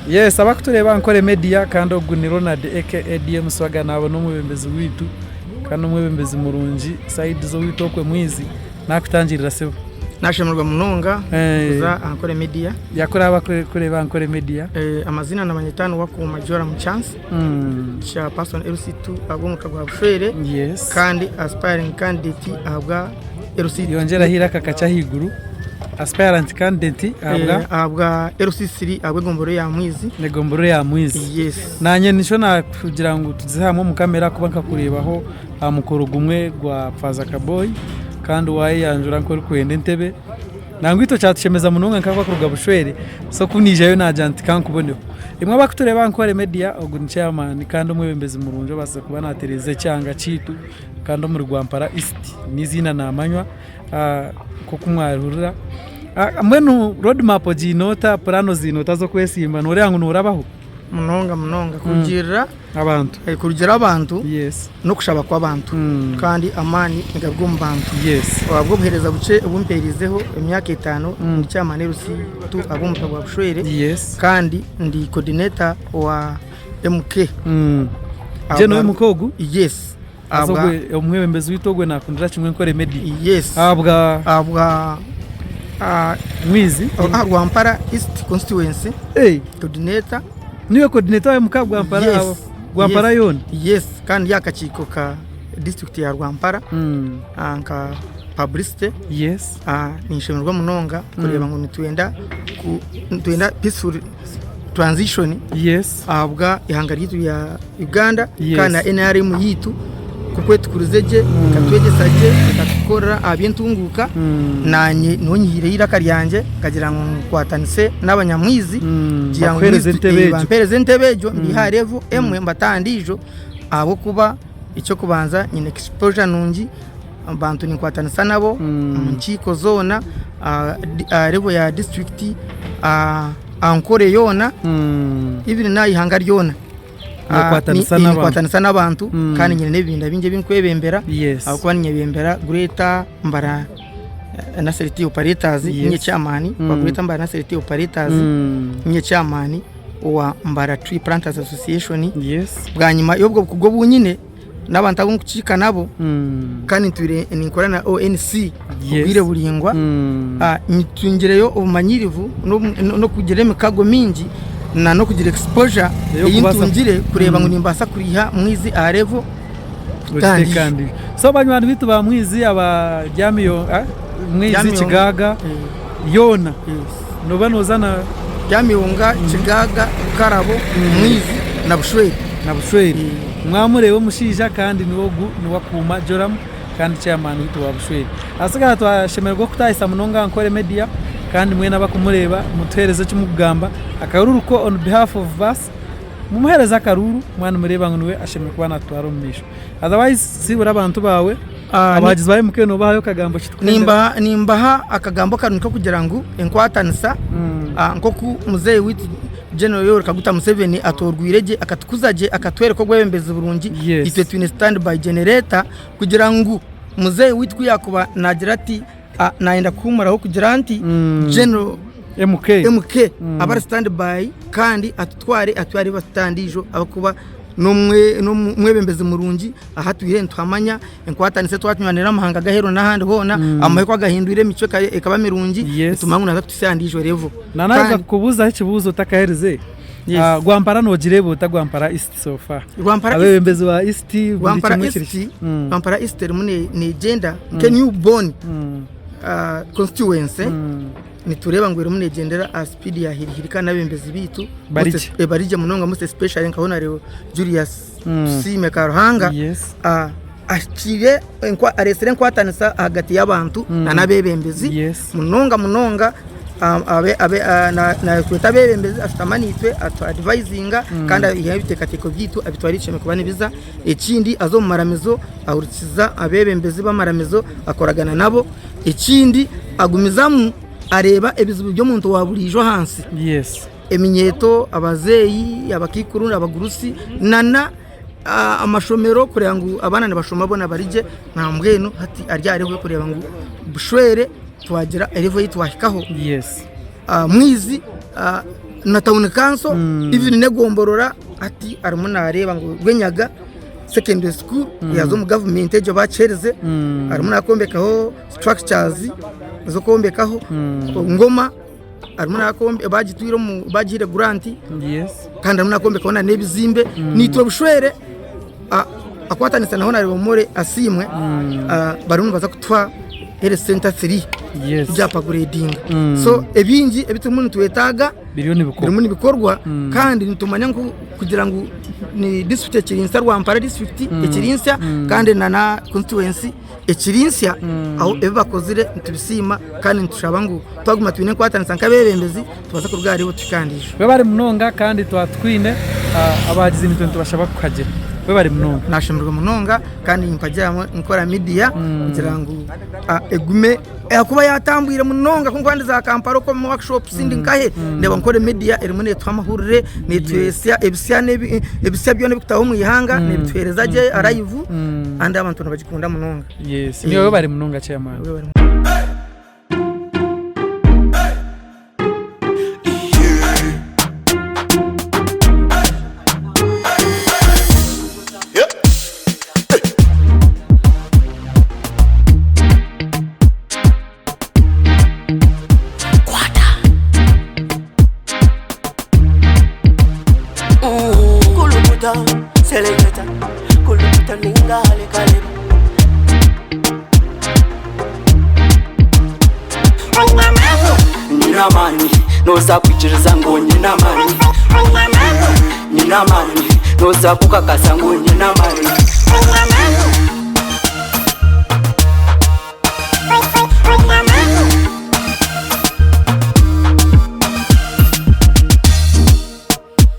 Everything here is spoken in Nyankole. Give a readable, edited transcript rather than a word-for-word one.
Yes abakutureeba Ankole Media kandi ogu ni Ronald aka DM Swaga naaba n'omwebembezi waitu kandi n'omwebembezi murungi side z'owaitu okwe Mwizi nakutangirira sebo. Nashemererwa munonga kuza aha Ankole Media. Yakuraba kureeba Ankole Media. Amazina nabanyeta Nuwakuuma Joram Chance, Chairperson LC2 ahabw'omuka gwa Bushwere kandi aspiring candidate ahabwa LC. Yongyeraho eiraka kakye ahaiguru. Aspirant candidate ahabwa? Ahabwa LC3 ahabw'egomborora ya Mwizi. Egomborora ya Mwizi. Yes. Nanye nikyo nakugira ngu tuze hamwe omu kamera kuba nkakureebaho aha mukoro gumwe gwa Faaza Kaboyi kandi wayeyanjura nk'orikwenda entebe. Nangwa itwe kyatushemeza munonga nk'abakuruga Bushwere so ku naijayo nagira nti kankuboneho. Imwe abakutureeba Ankole Media ogu ni chairman kandi omwebembezi murungi obaasize kuba natereeza ekyanga kyaitu kandi omuri Rwampara East n'eiziina namanywa. Nk'oku mwahurira. Mbwenu road map ogiine ota, puraani oziine ota z'okwesimba? Nooreeba ngu noorabaho? Munonga munonga kurugiirira Abantu. kurugiirira abantu n'okushaba kw'abantu kandi amaani nigaruga omu bantu. Ahabw'obuheereza bukye obu mpeerizeho emyaka etaano ndi chairman LC2 ahabw'omutwe gwa Bushwere kandi ndi coordinator wa MK. General MK ogu? Yes. Haza ogwe omwebembezi waitu ogwe nakundira kimwe Nkore Media. Yes. Ahabwa Ahabwa Mwizi. Aha Rwampara East constituency. Hey. Coordinator. Niwe coordinator wa MK Rwampara? Yes. Rwampara yes. yoona? Yes, kandi ndi aha kakiiko ka district ya Rwampara nka publicity. Yes. Ninshemererwa munonga kureeba ngu nitwenda ku nitwenda peaceful transition Yes. ahabwa ihanga ryaitu rya Uganda Yes. kandi na NRM yaitu ku etukurize gye ekatwegyesa gye ekatukorera aha by'entunguuka naanye niho nyihiireho eiraka ryangye nkagira ngu nkwatanise n'abanyamwizi kugira ngu Bakuheereze entebe egyo. bampeereze entebe egyo mbiihe aha level emwe mbate aha ndiijo ahabw'okuba eky'okubanza nyine exposure nungi abantu ninkwatanisa nabo omu nkiiko zoona aha level ya disiturikiti aha Ankole yoona even n'aha ihanga ryona. Nokwatanisa n'abantu. Ninkwatanisa n'abantu kandi nyine n'ebibinda bingi ebi nkwebembera ahabw'okuba ninyebembera Greater Mbarara Nursery Tea Operators ninye chairman wa Greater Mbarara Nursery Tea Operators, ninye chairman wa Mbarara Tree Planters Association. Bwanyima y'obwo bukugu obu nyine n'abantu abu nkukiika nabo kandi ntwire ninkora na ONC obwire buraingwa, ntungireyo obumanyirivu n'okugira emikago mingi n'okugira exposure ei ntungire kureeba ngu nimbaasa kwiha Mwizi aha level kutandika. So banywani baitu ba Mwizi aba Mwizi, Kigaaga yoona nooba nooza na. Ryamiyonga, Kigaaga, Bukarabo, Mwizi na Bushweri. Na Bushweri. Mwamureeba omushaija kandi niwe ogu niwe akuuma Joram kandi chairman waitu wa Bushweri. Ahasigara twashemererwa okutaahisa munonga aha Nkore Media kandi mwena abakumureeba mutuheereze eki mukugamba. Akaruuru ko on behalf of us mumuheereze akaruuru mwaba nimureeba ngu niwe ashemereire kuba natutwara omu maisho. Otherwise siibura abantu baawe, abahagizi ba MK noobahayo kagambo ki tukuhendera? Nimbaha akagambo karungi k'okugira ngu enkwatanisa nk'oku muzeeyi waitu General Yoweri Kaguta Museveni atoorwire gye akatukuza gye akatworeka obwebembezi burungi, itwe twine stand by generator kugira ngu muzeeyi waitu ku yaakuba naagira ati nayenda kuhuumuraho kugira nti General MK MK abe ari stand by kandi atutware atware abatandiijo ahabw'okuba n'omwebembezi murungi ahu atwire nituhamanya enkwatanisa twatunywanira amahanga g'aheeru n'ahandi hoona amahe ku agahindwire emicwe ekaba mirungi nitumanya ngu naaza kutuhitsya aha ndiijo level. Nanaza kukubuuzaho ekibuuzo otakaherize, Rwampara noogireeba ota Rwampara East so far? Abeebembezi ba East buri kimwe kiri. Rwampara East erimu neegyenda nka new born constituency. Nitureeba ngu erimu neegyendera aha sipiidi ya hiri-hiri kandi n'abeebembezi baitu bari gye munonga most especially nka Honarebo Julius Tusiime Karuhanga ahikire areetsire enkwatanisa ahagati y'abantu n'abeebembezi munonga munonga naatweta abeebembezi ashutama naitwe atu adivayizinga kandi aihayo ebiteekateeko byaitu abitwara ahu bishemereire kuba nibiza. Ekindi aza omu maramizo ahurikiza abeebembezi b'amaramizo akoragana nabo. Ekindi agumizamu areeba ebizibu by'omuntu wa buriijo ahansi, eminyeeto, abazeeyi, abakaikuru, abagurusi nana amashomero kureeba ngu abaana nibashoma boona bari gye nambwenu hati ari aha level y'okureeba ngu bushwere twagira level ei twahikaho. Mwizi. Na town council even n'egomborora hati arimu nareeba ngu Rwenyaga secondary school yaaza omu gavumenti egyo bakiheerize arimu nakombekaho structures ez'okwombekaho Ngoma arimu nakombe bagitwire omu bagihaire grant kandi arimu nakombekaho na n'ebizimbe naitwe obushwere akwatanisa na Honarebo Morley Asiimwe barimu nibaza kutuha health center 3 kugi-upgradinga so ebingi ebi turimu nitwetaaga birimu nibikorwa kandi nitumanya ngu kugira ngu ni disiturikiti ekiri nsya Rwampara disiturikiti ekiri nsya kandi na constituency ekiri nsya aho ebi bakozire nitubisiima kandi nitushaba ngu twaguma twine enkwatanisa nk'abeebembezi tubaase kuruga aharibo tuhike aha ndiijo. Webare munonga kandi twatwine abahagizi nitwe nitubashaba kukuhagira. Webare munonga. Nashemererwa munonga kandi nimpagira hamwe nkora media kugira ngu egume ahakuba yatambwire munonga ku nkuba ndi za Kampala okwo omu workshops ndi nkahe ndeeba nkore media erimu netuha amahurire netuhesya ebisya ebisya byona ebikutaho omu ihanga nebituhereza gye live kandi abantu nibagikunda munonga. Yes, niiwe webare munonga chairman. Kulukuta, seleketa, kulukuta ninga halekaleba. Nyine amaani noza kwikiriza ngu nyine amaani Nyine amaani noza kukakasa ngu nyine amaani.